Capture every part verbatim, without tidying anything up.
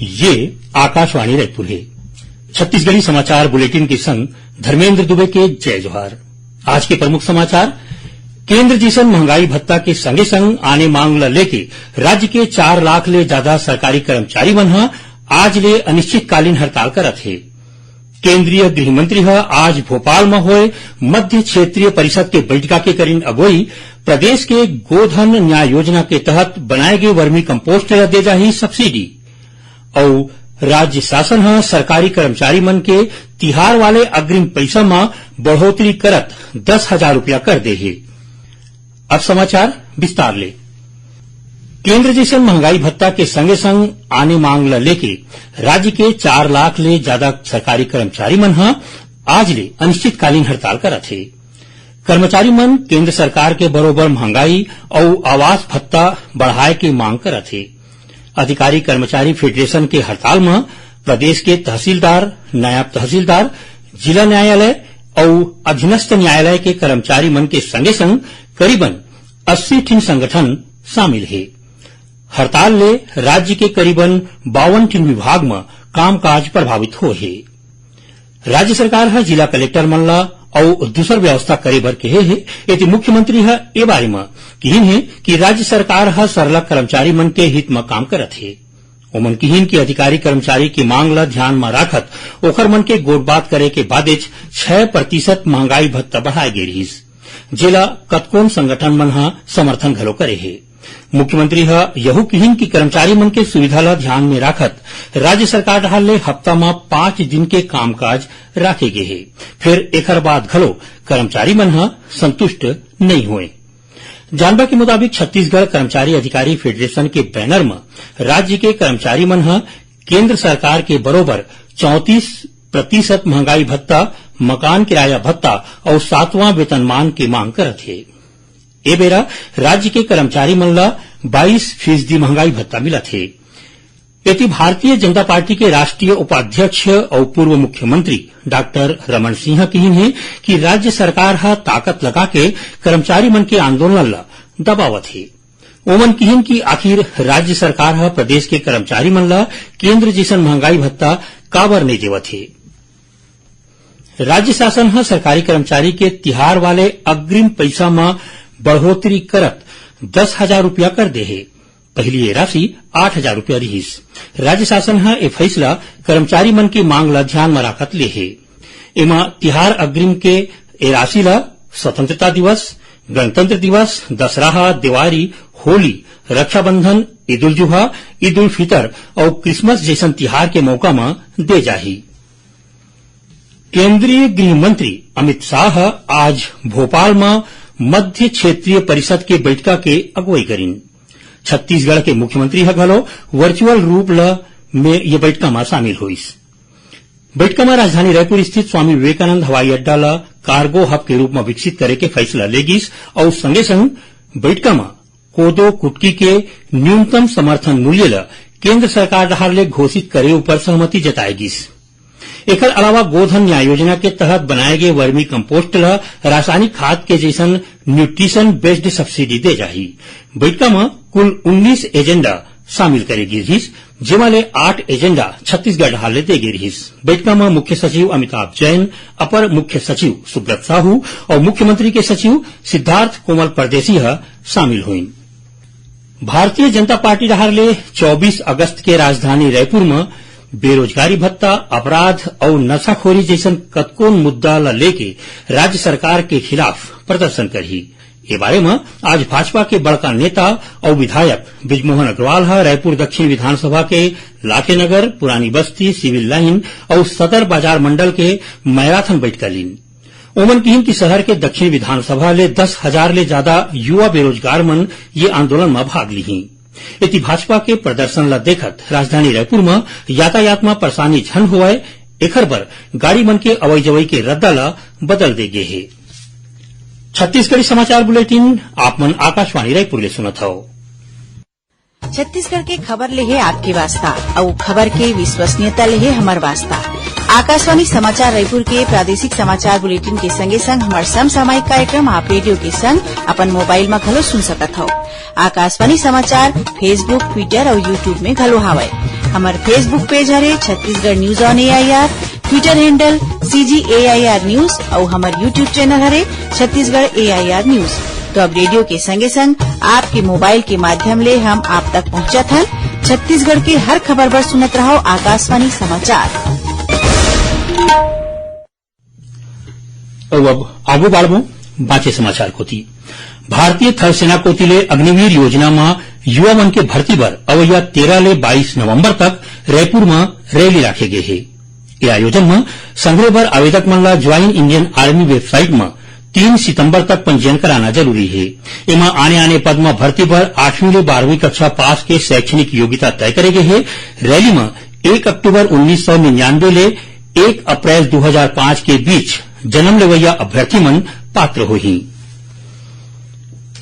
ये आकाशवाणी रायपुर हे। छत्तीसगढ़ी समाचार बुलेटिन के संग धर्मेंद्र दुबे के जय जोहार। आज के प्रमुख समाचार। केंद्र जइसन महंगाई भत्ता के संगे संग आने मांग ल लेके राज्य के चार लाख ले जादा सरकारी कर्मचारी मन ह आज ले अनिश्चितकालीन हड़ताल करत हे। केंद्रीय गृह मंत्री ह आज भोपाल म होय मध्य क्षेत्रीय परिषद के बइठका के करिन अगुवई। प्रदेश के गोधन न्याय योजना के तहत बनाए गे वर्मी कंपोस्ट ल दे जाही सब्सिडी। अउ राज्य शासन ह सरकारी कर्मचारी मन के तिहार वाले अग्रिम पइसा म बढ़ोतरी करत दस हजार रुपया कर दे हे। अब समाचार विस्तार ले। केंद्र जइसन महंगाई भत्ता के संगे संग आने मांग ल लेके राज्य के चार लाख ले जादा सरकारी कर्मचारी मन ह आज ले अनिश्चितकालीन हड़ताल करत हे। कर्मचारी मन केंद्र सरकार के बरोबर महंगाई अउ आवास भत्ता बढ़ाए के मांग करत हे। अधिकारी कर्मचारी फेडरेशन के हड़ताल म प्रदेश के तहसीलदार, नायब तहसीलदार, जिला न्यायालय अउ अधीनस्थ न्यायालय के कर्मचारी मन के संगे संग करीबन अस्सी ठिन संगठन शामिल हे। हड़ताल ले राज्य के करीबन बावन ठिन विभाग म कामकाज प्रभावित होए हे। राज्य सरकार ह जिला कलेक्टर मन ल अउ दूसर व्यवस्था करे बर कहे हे। एती मुख्यमंत्री ह ए बारे म किहिन हे कि राज्य सरकार ह सरलग कर्मचारी मन के हित म काम करत हे। ओमन किहिन कि अधिकारी कर्मचारी के मांग ल ध्यान म राखत ओखर मन के गोठबात करे के बादेच छह प्रतिशत महंगाई भत्ता बढ़ाए गे रिहिस, जेला कतकोन संगठन मन ह समर्थन घलो करे हे। मुख्यमंत्री ह यहू किहिन कि कर्मचारी मन के सुविधा ल ध्यान में राखत राज्य सरकार डहार ले हफ्ता म पांच दिन के कामकाज राखे गे हे, फेर एखर बाद घलो कर्मचारी मन ह संतुष्ट नइ होए। जानबा के मुताबिक, छत्तीसगढ़ कर्मचारी अधिकारी फेडरेशन के बैनर म राज्य के कर्मचारी मन ह केंद्र सरकार के बरोबर चौंतीस प्रतिशत महंगाई भत्ता, मकान किराया भत्ता अउ सातवां वेतनमान के मांग करत हे। ए बेरा राज्य के कर्मचारी मन ल बाईस फीसदी महंगाई भत्ता मिलत हे। एती भारतीय जनता पार्टी के राष्ट्रीय उपाध्यक्ष अउ पूर्व मुख्यमंत्री डॉक्टर रमन सिंह किहिन हे कि राज्य सरकार ह ताकत लगा के कर्मचारी मन के आंदोलन ल दबावत हे। ओमन किहिन कि आखिर राज्य सरकार ह प्रदेश के कर्मचारी मन ल केंद्र जइसन महंगाई भत्ता काबर नइ देवत हे। राज्य शासन ह सरकारी कर्मचारी के तिहार वाले अग्रिम पइसा म बढ़ोतरी करत दस हजार रुपया कर दे हे। पहिली ये राशि आठ हजार रुपया रिहिस। राज्य शासन ह ए फइसला कर्मचारी मन के मांग ल ध्यान म राखत ले हे। एमा तिहार अग्रिम के ए राशि ल स्वतंत्रता दिवस, गणतंत्र दिवस, दशहरा, देवारी, होली, रक्षाबंधन, ईद उल जुहा, ईद उल फितर अउ क्रिसमस जइसन तिहार के मौका म दे जाही। केंद्रीय गृह मंत्री अमित शाह ह आज भोपाल म मध्य क्षेत्रीय परिषद के बइठका के अगुवई करिन। छत्तीसगढ़ के मुख्यमंत्री ह घलो वर्चुअल रूप ल में ये बइठका म शामिल होइस। बइठका म राजधानी रायपुर स्थित स्वामी विवेकानंद हवाई अड्डा ल कार्गो हब के रूप म विकसित करे के फइसला ले गिस अउ संगे संग बइठका म कोदो कुटकी के न्यूनतम समर्थन मूल्य ल केंद्र सरकार डहार ले घोषित करे ऊपर सहमति जताए गिस। एखर अलावा गोधन न्याय योजना के तहत बनाए गे वर्मी कंपोस्ट ल रासायनिक खाद के जइसन न्यूट्रिशन बेस्ड सब्सिडी दे जाही। बइठका म कुल उन्नीस एजेंडा शामिल करे गे रिहिस, जेमा ले आठ एजेंडा छत्तीसगढ़ डहार ले दे गे रिहिस। बइठका म मुख्य सचिव अमिताभ जैन, अपर मुख्य सचिव सुब्रत साहू अउ मुख्यमंत्री के सचिव सिद्धार्थ कोमल परदेसी ह शामिल होइन। भारतीय जनता पार्टी डहार ले चौबीस अगस्त के राजधानी रायपुर म बेरोजगारी भत्ता, अपराध अउ नशाखोरी जइसन कतकोन मुद्दा ल लेके राज्य सरकार के खिलाफ प्रदर्शन करही। ए बारे म आज भाजपा के बड़का नेता अउ विधायक बृजमोहन अग्रवाल ह रायपुर दक्षिण विधानसभा के लाखेनगर, पुरानी बस्ती, सिविल लाइन अउ सदर बाजार मंडल के मैराथन बइठका लीन। ओमन किहिन कि शहर के दक्षिण विधानसभा ले दस हजार ले जादा युवा बेरोजगार मन ये आंदोलन म भाग लिहीं। एती भाजपा के प्रदर्शन ल देखत राजधानी रायपुर म यातायात म परेशानी झन होवय, एखर बर गाड़ी मन के अवई जवई के रद्दा ल बदल दे गे हे। छत्तीसगढ़ी समाचार बुलेटिन आप मन आकाशवाणी रायपुर ले सुनत हव। छत्तीसगढ़ के खबर ले हे आपके वास्ता, अउ खबर के विश्वसनीयता ले हे हमर वास्ता। आकाशवाणी समाचार रायपुर के प्रादेशिक समाचार बुलेटिन के संगे संग हमर समसामयिक कार्यक्रम आप रेडियो के संग अपन मोबाइल म घलो सुन सकत हव। आकाशवाणी समाचार Facebook, Twitter अउ YouTube में घलो हावय। हमर Facebook page हरे Chhattisgarh news on A I R, Twitter handle C G A I R news अउ हमर YouTube channel हरे Chhattisgarh A I R news। तो अब रेडियो के संगे संग आपके मोबाइल के माध्यम ले हम आप तक पहुंचत हन। छत्तीसगढ़ के हर खबर बर सुनत रहव आकाशवाणी समाचार। अउ अब आगू बाढ़बो बांचे समाचार कोति। भारतीय थल सेना कोति ले अग्निवीर योजना म युवा मन के भर्ती बर अवइया तेरह ले बाईस नवंबर तक रायपुर म रैली राखे गे हे। ए आयोजन म संघरे बर आवेदक मन ला Join Indian Army website म तीन सितंबर तक पंजीयन कराना जरूरी हे। एमा आने-आने पद म भर्ती बर आठवीं ले बारहवीं कक्षा पास के शैक्षणिक योग्यता तय करे गे हे। रैली म एक अक्टूबर उन्नीस सौ निन्यानवे ले एक अप्रैल दो हज़ार पाँच के बीच जन्म लेवइया अभ्यर्थी मन पात्र होही।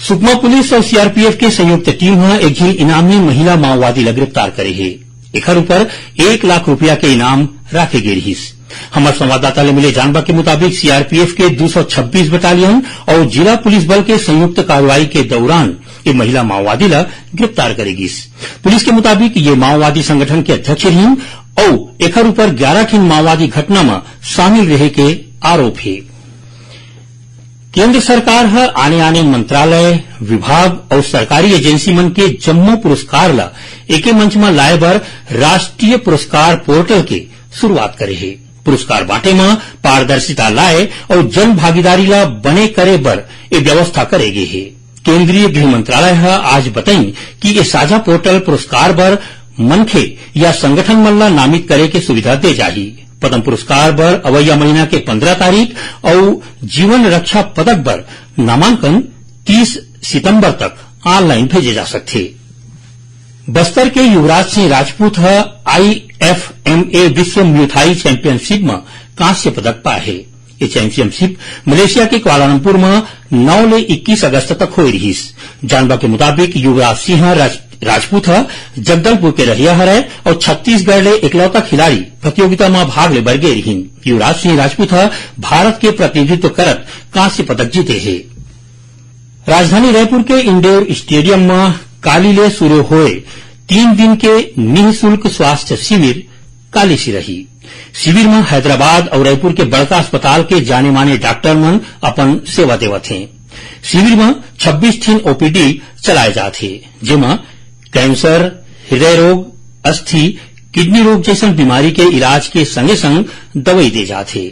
सुकमा पुलिस अउ सीआरपीएफ के संयुक्त टीम ह एक झिन इनामी महिला माओवादी ल गिरफ्तार करे हे। एखर ऊपर एक लाख रुपया के इनाम राखे गे रिहिस। हमर संवाददाता ले मिले जानबा के मुताबिक सीआरपीएफ के दो सौ छब्बीस बटालियन अउ जिला पुलिस बल के संयुक्त कार्रवाई के दौरान ये महिला माओवादी ल गिरफ्तार करे गिस। पुलिस के मुताबिक ये माओवादी संगठन के अध्यक्ष रिहिन अउ एखर ऊपर ग्यारह ठिन माओवादी घटना म शामिल रहे के आरोप हे। केंद्र सरकार ह आने-आने मंत्रालय, विभाग अउ सरकारी एजेंसी मन के जम्मो पुरस्कार ल एके मंच म लाए बर राष्ट्रीय पुरस्कार पोर्टल के शुरुआत करे हे। पुरस्कार बांटे म पारदर्शिता लाए अउ जन भागीदारी ल बने करे बर ए व्यवस्था करे गे हे। केंद्रीय गृह मंत्रालय ह आज बताइन कि ए साझा पोर्टल पुरस्कार बर मनखे या संगठन मन ल नामित करे के सुविधा दे जाही। पद्म पुरस्कार बर अवइया महीना के पन्द्रह तारीख अउ जीवन रक्षा पदक बर नामांकन तीस सितंबर तक ऑनलाइन भेजे जा सकथे। बस्तर के युवराज सिंह राजपूत ह आईएफएमए विश्व म्यूथाई चैंपियनशिप म कांस्य पदक पाए हे। ये चैंपियनशिप मलेशिया के क्वालालंपुर म नौ ले इक्कीस अगस्त तक होए रिहिस। जानबा के मुताबिक युवराज सिंह राज-, राजपूत ह जगदलपुर के रहइया हरय अउ छत्तीसगढ़ ले एकलौता खिलाड़ी प्रतियोगिता म भाग ले बर गे रिहिन। युवराज सिंह राजपूत ह भारत के प्रतिनिधित्व करत कांस्य पदक जीते हे। राजधानी रायपुर के इंडोर स्टेडियम म काली ले शुरू होए तीन दिन के निःशुल्क स्वास्थ्य शिविर काली से रही। शिविर म हैदराबाद अउ रायपुर के बड़का अस्पताल के जाने माने डॉक्टर मन अपन सेवा देवत हें। शिविर म छब्बीस ठिन ओपीडी चलाए जात हे, जेमा कैंसर, हृदय रोग, अस्थि, किडनी रोग जैसन बीमारी के इलाज के संगे संग दवाई दे जात हे।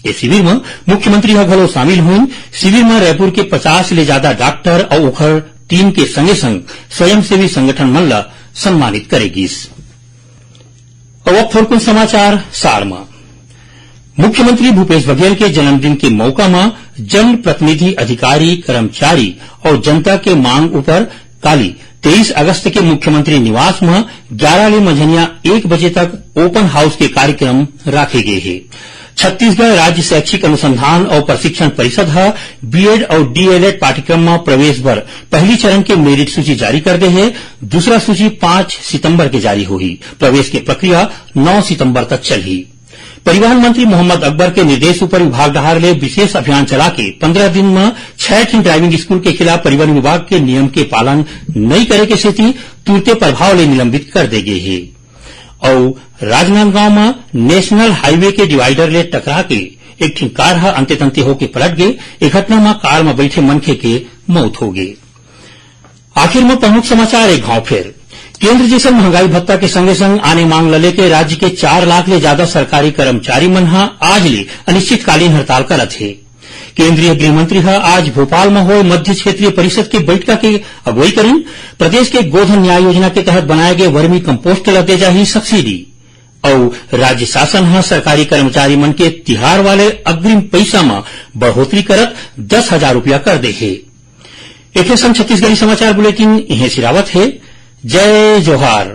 ए शिविर म मुख्यमंत्री ह घलो शामिल होइन। शिविर म रायपुर के पचास ले जादा डॉक्टर अउ ओखर टीम के संगे संग स्वयंसेवी संगठन मन ल सम्मानित करे गिस। अउ अब थोरकुन समाचार सार म। मुख्यमंत्री भूपेश बघेल के जन्मदिन के मौका म जनप्रतिनिधि, अधिकारी, कर्मचारी अउ जनता के मांग ऊपर काली तेईस अगस्त के मुख्यमंत्री निवास म ग्यारह ले मंझनिया एक बजे तक ओपन हाउस के कार्यक्रम राखे गे हे। छत्तीसगढ़ राज्य शैक्षिक अनुसंधान अउ प्रशिक्षण परिषद ह बीएड अउ डीएलएड पाठ्यक्रम म प्रवेश बर पहली चरण के मेरिट सूची जारी कर दे हे। दूसरा सूची पाँच सितंबर के जारी होही। प्रवेश के प्रक्रिया नौ सितंबर तक चलही। परिवहन मंत्री मोहम्मद अकबर के निर्देश ऊपर विभाग डहार ले विशेष अभियान चला के पन्द्रह दिन म छह ठिन ड्राइविंग स्कूल के खिलाफ परिवहन विभाग के नियम के पालन नइ करे के सेती तुरते प्रभाव ले निलंबित कर दे गे हे। अउ राजनांदगांव म नेशनल हाईवे के डिवाइडर ले टकरा के एक ठिन कार ह अंते तंते होके पलट गे। ए घटना म कार म बइठे मनखे के मौत हो गे। आखिर म प्रमुख समाचार एक घांव फेर। केंद्र जइसन महंगाई भत्ता के संगे संग आने मांग ल लेके राज्य के चार लाख ले जादा सरकारी कर्मचारी मन ह आज ले अनिश्चितकालीन हड़ताल करत हे। केंद्रीय गृह मंत्री ह आज भोपाल म होए मध्य क्षेत्रीय परिषद के बैठका के अगुवाई करिन। प्रदेश के गोधन न्याय योजना के तहत बनाए गए वर्मी कंपोस्ट ल दे जाही सब्सिडी। अउ राज्य शासन ह सरकारी कर्मचारी मन के तिहार वाले अग्रिम पइसा म बढ़ोतरी करत दस हजार रुपया कर दे हे। एखर संग छत्तीसगढ़ी समाचार बुलेटिन इहें सिरावत हे। जय जोहार।